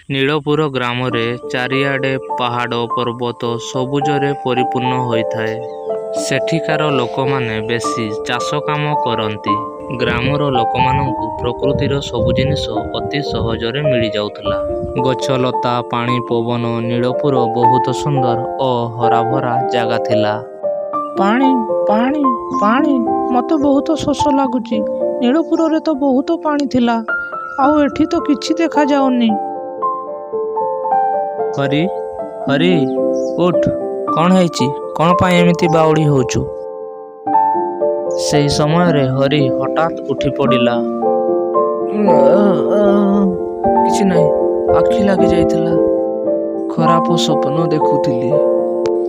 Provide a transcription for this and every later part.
ନୀଳପୁର ଗ୍ରାମରେ ଚାରିଆଡ଼େ ପାହାଡ଼, ପର୍ବତ ସବୁଜରେ ପରିପୂର୍ଣ୍ଣ ହୋଇଥାଏ। ସେଠିକାର ଲୋକମାନେ ବେଶୀ ଚାଷ କାମ କରନ୍ତି। ଗ୍ରାମର ଲୋକମାନଙ୍କୁ ପ୍ରକୃତିର ସବୁ ଜିନିଷ ଅତି ସହଜରେ ମିଳିଯାଉଥିଲା। ଗଛ, ଲତା, ପାଣି, ପବନ। ନୀଳପୁର ବହୁତ ସୁନ୍ଦର ଓ ହରାଭରା ଜାଗା ଥିଲା। ପାଣି, ପାଣି, ପାଣି! ମୋତେ ବହୁତ ଶୋଷ ଲାଗୁଛି। ନୀଳପୁରରେ ତ ବହୁତ ପାଣି ଥିଲା, ଆଉ ଏଠି ତ କିଛି ଦେଖାଯାଉନି। ହରି, ହରି, ଉଠ୍! କ'ଣ ହେଇଛି? କ'ଣ ପାଇଁ ଏମିତି ବାଉଳି ହେଉଛୁ? ସେହି ସମୟରେ ହରି ହଠାତ୍ ଉଠି ପଡ଼ିଲା। କିଛି ନାହିଁ, ଆଖି ଲାଗି ଯାଇଥିଲା। ଖରାପ ସ୍ୱପ୍ନ ଦେଖୁଥିଲି।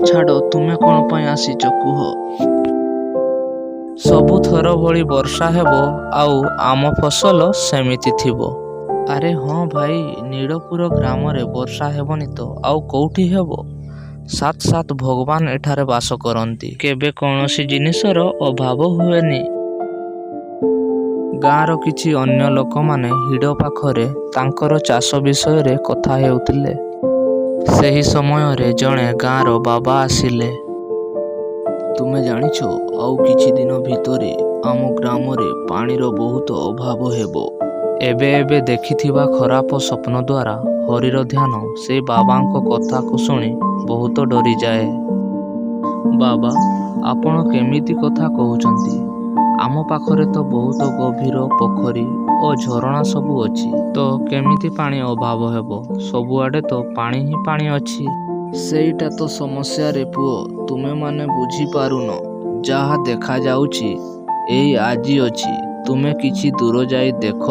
ଛାଡ଼, ତୁମେ କ'ଣ ପାଇଁ ଆସିଛ କୁହ। ସବୁଥର ଭଳି ବର୍ଷା ହେବ ଆଉ ଆମ ଫସଲ ସେମିତି ଥିବ। ଆରେ ହଁ ଭାଇ, ନୀଳପୁର ଗ୍ରାମରେ ବର୍ଷା ହେବନି ତ ଆଉ କୋଉଠି ହେବ? ସାତ ସାତ ଭଗବାନ ଏଠାରେ ବାସ କରନ୍ତି। କେବେ କୌଣସି ଜିନିଷର ଅଭାବ ହୁଏନି। ଗାଁର କିଛି ଅନ୍ୟ ଲୋକମାନେ ହିଡ଼ ପାଖରେ ତାଙ୍କର ଚାଷ ବିଷୟରେ କଥା ହେଉଥିଲେ। ସେହି ସମୟରେ ଜଣେ ଗାଁର ବାବା ଆସିଲେ। ତୁମେ ଜାଣିଛ, ଆଉ କିଛି ଦିନ ଭିତରେ ଆମ ଗ୍ରାମରେ ପାଣିର ବହୁତ ଅଭାବ ହେବ। ଏବେ ଏବେ ଦେଖିଥିବା ଖରାପ ସ୍ୱପ୍ନ ଦ୍ୱାରା ହରିର ଧ୍ୟାନ ସେଇ ବାବାଙ୍କ କଥାକୁ ଶୁଣି ବହୁତ ଡରିଯାଏ। ବାବା, ଆପଣ କେମିତି କଥା କହୁଛନ୍ତି? ଆମ ପାଖରେ ତ ବହୁତ ଗଭୀର ପୋଖରୀ ଓ ଝରଣା ସବୁ ଅଛି, ତ କେମିତି ପାଣି ଅଭାବ ହେବ? ସବୁଆଡ଼େ ତ ପାଣି ହିଁ ପାଣି ଅଛି। ସେଇଟା ତ ସମସ୍ୟାରେ ପୁଅ, ତୁମେମାନେ ବୁଝିପାରୁନ। ଯାହା ଦେଖାଯାଉଛି ଏଇ ଆଜି ଅଛି। ତୁମେ କିଛି ଦୂର ଯାଇ ଦେଖ,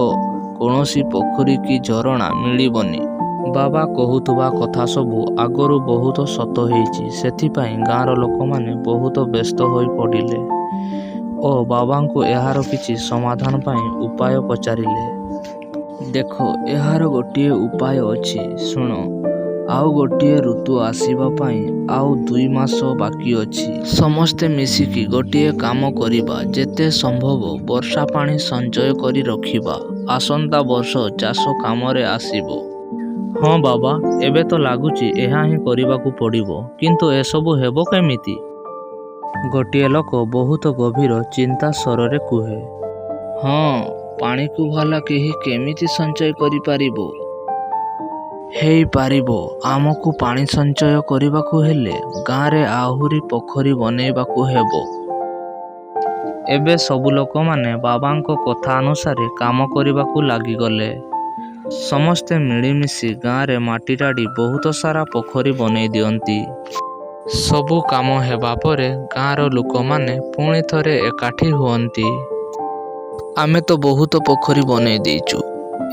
କୌଣସି ପୋଖରୀ କି ଝରଣା ମିଳିବନି। ବାବା କହୁଥିବା କଥା ସବୁ ଆଗରୁ ବହୁତ ସତ ହେଇଛି। ସେଥିପାଇଁ ଗାଁର ଲୋକମାନେ ବହୁତ ବ୍ୟସ୍ତ ହୋଇ ପଡ଼ିଲେ ଓ ବାବାଙ୍କୁ ଏହାର କିଛି ସମାଧାନ ପାଇଁ ଉପାୟ ପଚାରିଲେ। ଦେଖ, ଏହାର ଗୋଟିଏ ଉପାୟ ଅଛି। ଶୁଣ, ଆଉ ଗୋଟିଏ ଋତୁ ଆସିବା ପାଇଁ ଆଉ 2 ମାସ ବାକି ଅଛି। ସମସ୍ତେ ମିଶିକି ଗୋଟିଏ କାମ କରିବା। ଯେତେ ସମ୍ଭବ ବର୍ଷା ପାଣି ସଞ୍ଚୟ କରି ରଖିବା। ଆସନ୍ତା ବର୍ଷ ଚାଷ କାମରେ ଆସିବ। ହଁ ବାବା, ଏବେ ତ ଲାଗୁଛି ଏହା ହିଁ କରିବାକୁ ପଡ଼ିବ। କିନ୍ତୁ ଏସବୁ ହେବ କେମିତି? ଗୋଟିଏ ଲୋକ ବହୁତ ଗଭୀର ଚିନ୍ତା ସ୍ୱରରେ କୁହେ। ହଁ, ପାଣିକୁ ଭଲା କେହି କେମିତି ସଞ୍ଚୟ କରିପାରିବ? ହେଇପାରିବ। ଆମକୁ ପାଣି ସଞ୍ଚୟ କରିବାକୁ ହେଲେ ଗାଁରେ ଆହୁରି ପୋଖରୀ ବନେଇବାକୁ ହେବ। ଏବେ ସବୁ ଲୋକମାନେ ବାବାଙ୍କ କଥା ଅନୁସାରେ କାମ କରିବାକୁ ଲାଗିଗଲେ। ସମସ୍ତେ ମିଳିମିଶି ଗାଁରେ ମାଟି ତାଡ଼ି ବହୁତ ସାରା ପୋଖରୀ ବନେଇ ଦିଅନ୍ତି। ସବୁ କାମ ହେବା ପରେ ଗାଁର ଲୋକମାନେ ପୁଣି ଥରେ ଏକାଠି ହୁଅନ୍ତି। ଆମେ ତ ବହୁତ ପୋଖରୀ ବନେଇ ଦେଇଛୁ।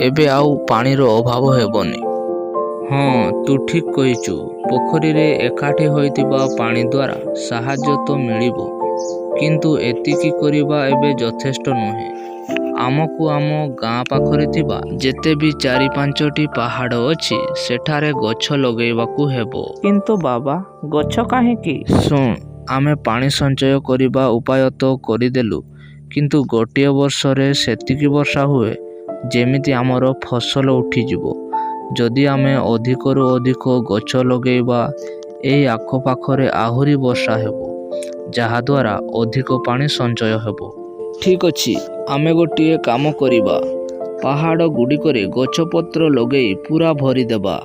ଏବେ ଆଉ ପାଣିର ଅଭାବ ହେବନି। ହଁ, ତୁ ଠିକ୍ କହିଛୁ। ପୋଖରୀରେ ଏକାଠି ହୋଇଥିବା ପାଣି ଦ୍ୱାରା ସାହାଯ୍ୟ ତ ମିଳିବ, କିନ୍ତୁ ଏତିକି କରିବା ଏବେ ଯଥେଷ୍ଟ ନୁହେଁ। ଆମକୁ ଆମ ଗାଁ ପାଖରେ ଥିବା ଯେତେ ବି ଚାରି ପାଞ୍ଚଟି ପାହାଡ଼ ଅଛି, ସେଠାରେ ଗଛ ଲଗେଇବାକୁ ହେବ। କିନ୍ତୁ ବାବା, ଗଛ କାହିଁକି? ଶୁଣ, ଆମେ ପାଣି ସଞ୍ଚୟ କରିବା ଉପାୟ ତ କରିଦେଲୁ, କିନ୍ତୁ ଗୋଟିଏ ବର୍ଷରେ ସେତିକି ବର୍ଷା ହୁଏ ଯେମିତି ଆମର ଫସଲ ଉଠିଯିବ। ଯଦି ଆମେ ଅଧିକରୁ ଅଧିକ ଗଛ ଲଗେଇବା, ଏଇ ଆଖପାଖରେ ଆହୁରି ବର୍ଷା ହେବ, ଯାହାଦ୍ୱାରା ଅଧିକ ପାଣି ସଞ୍ଚୟ ହେବ। ଠିକ୍ ଅଛି, ଆମେ ଗୋଟିଏ କାମ କରିବା। ପାହାଡ଼ ଗୁଡ଼ିକରେ ଗଛପତ୍ର ଲଗେଇ ପୂରା ଭରିଦେବା।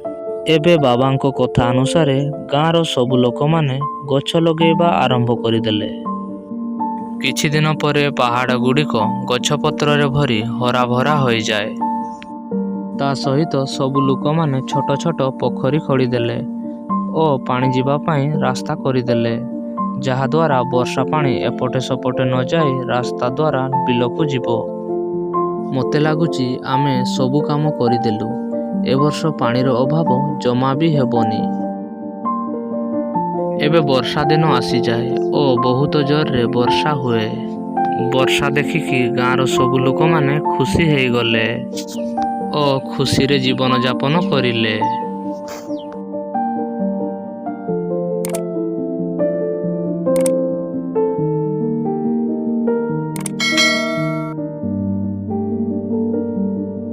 ଏବେ ବାବାଙ୍କ କଥା ଅନୁସାରେ ଗାଁର ସବୁ ଲୋକମାନେ ଗଛ ଲଗେଇବା ଆରମ୍ଭ କରିଦେଲେ। କିଛି ଦିନ ପରେ ପାହାଡ଼ ଗୁଡ଼ିକ ଗଛପତ୍ରରେ ଭରି ହରାଭରା ହୋଇଯାଏ। ତା ସହିତ ସବୁ ଲୋକମାନେ ଛୋଟ ଛୋଟ ପୋଖରୀ ଖୋଳିଦେଲେ ଓ ପାଣି ଯିବା ପାଇଁ ରାସ୍ତା କରିଦେଲେ, ଯାହାଦ୍ୱାରା ବର୍ଷା ପାଣି ଏପଟେ ସେପଟେ ନ ଯାଇ ରାସ୍ତା ଦ୍ୱାରା ବିଲକୁ ଯିବ। ମୋତେ ଲାଗୁଛି ଆମେ ସବୁ କାମ କରିଦେଲୁ। ଏ ବର୍ଷ ପାଣିର ଅଭାବ ଜମା ବି ହେବନି। ଏବେ ବର୍ଷା ଦିନ ଆସିଯାଏ ଓ ବହୁତ ଜୋରରେ ବର୍ଷା ହୁଏ। ବର୍ଷା ଦେଖିକି ଗାଁର ସବୁ ଲୋକମାନେ ଖୁସି ହେଇଗଲେ ଓ ଖୁସିରେ ଜୀବନଯାପନ କରିଲେ।